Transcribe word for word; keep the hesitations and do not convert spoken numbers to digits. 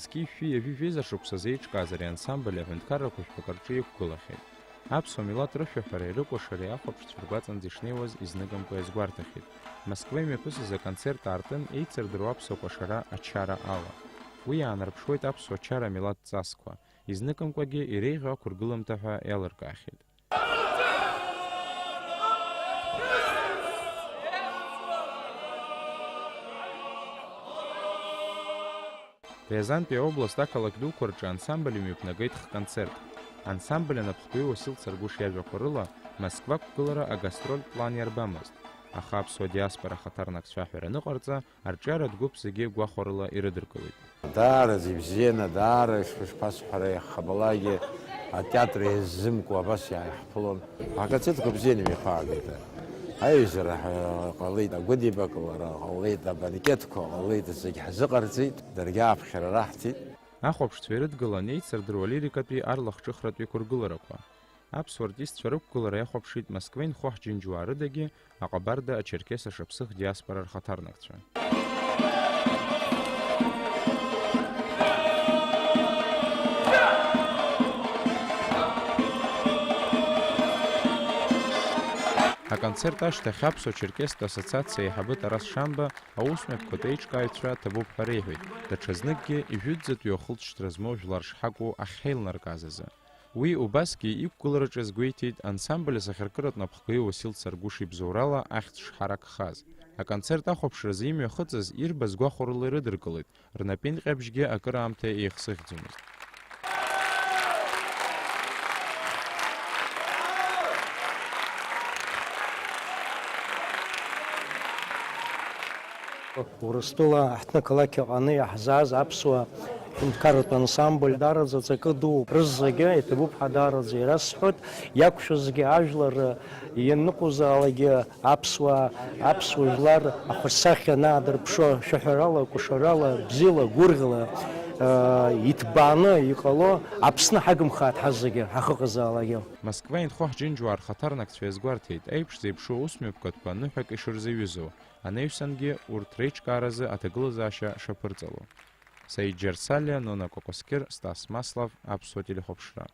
Зқьи жәшәи ҩажәи жәеиза шықәсазы еиҿкааз ари ансамбль аҳәынҭқаррақәа жәпакы рҿы иқәгылахьеит. Аԥсуа милаҭ рышәаҳәареи рыкәашареи ахәаԥшцәа ргәаҵанӡа ишнеиуаз изныкымкәа иазгәарҭахьеит. Москва имҩаԥысыз аконцерт аартын еицырдыруа аԥсуа кәашара ачара ала. Уи иаанарԥшуеит аԥсуа чара амилаҭ ҵасқәа. Изныкымкәагьы иреиӷьу ақәыргыламҭа ҳәа иалыркаахьеит. Рязантәи аобласт ақалақь дуқәа рҿы ансамбль имҩаԥнагеит х-концерт. Ансамбль анапхгаҩы Уасил Царгәыш иажәақәа рыла, Москва ақәгылара агастрольтә план иарбамызт, аха аԥсуа диаспора ахаҭарнакцәа аҳәара аныҟарҵа, арҿиаратә гәыԥ зегьы гәахәарыла ирыдыркылеит. Даараӡа ибзианы, даара ишԥасҳәара, иахьабалакгьы атеатр еизымкуа абас иааиҳԥылон. Аконцертқәа бзианы имҩаԥаагеит. Аизара ҳәа ҟалеит, агәыдибакылара ҟалеит, абанкетқәа ҟалеит, зегь ҳзыҟарҵеит, даргьы ааԥхьара раҳҭеит. Ахәаԥшцәа ирыдгылан еицырдыруа лирикатәи арлахҿыхратә еиқәыргыларақәа. Аԥсуа артистцәа рықәгылара иахәаԥшит Москва инхо ҳџьынџьуаа рыдагьы, аҟабарда ачерқьес ашаԥсыхтә диаспора рхаҭарнакцәа. Аконцерт ашьҭахь Аԥсуа-Черкестә ассоциациа аиҳабы Тарас Шамба аусмҩаԥгатә еиҿкааҩцәа ҭабуп ҳәа реиҳәеит, даҽазныкгьы ижәытәӡатәи уахылҵшьҭра змоу жәлар шҳакәу ахьҳаилнаркааз азы. Уи убасгьы иқәгылараҿы азгәеиҭеит ансамбль асахьаркыратә напхгаҩы Уасил Царгәыш ибзоурала ахьӡ шҳаракхаз. Аконцерт ахәаԥшразы имҩахыҵыз ирбаз гәахәарыла ирыдыркылеит, рнапеинҟьабжьгьы акыраамҭа еихсыӷьӡомызт. Урыстәыла аҳҭнықалақь аҟны иаҳзааз аԥсуа ҳәынҭқарратә ансамбль даараӡа ҵакы дууп. Рызегьы иҭабуп ҳәа даараӡа ирасҳәоит. Иақәшәазгьы ажәлар ианыҟоузаалакгьы аԥсуаа, аԥсуа жәлар ахаҿсахьа анаадырԥшуа, шәаҳәарала, кәашарала, бзиала, гәырӷьала, э, иҭбааны иҟало Аԥсны ҳагымхааит ҳазегьы ҳахыҟазаалакгьы. Москва инхо ҳџьынџьуаа рхаҭарнакцәа иазгәарҭеит, аиԥш зеиԥшу аусмҩаԥгатәқәа ныҳәак ишырзаҩызоу, анаҩсангьы урҭ реиҿкааразы аҭагылазаашьа шаԥырҵало. Саид Џьарсалиа, Нона Кәакәасқьыр, Стас Маслов, Аԥсуа телехәаԥшра.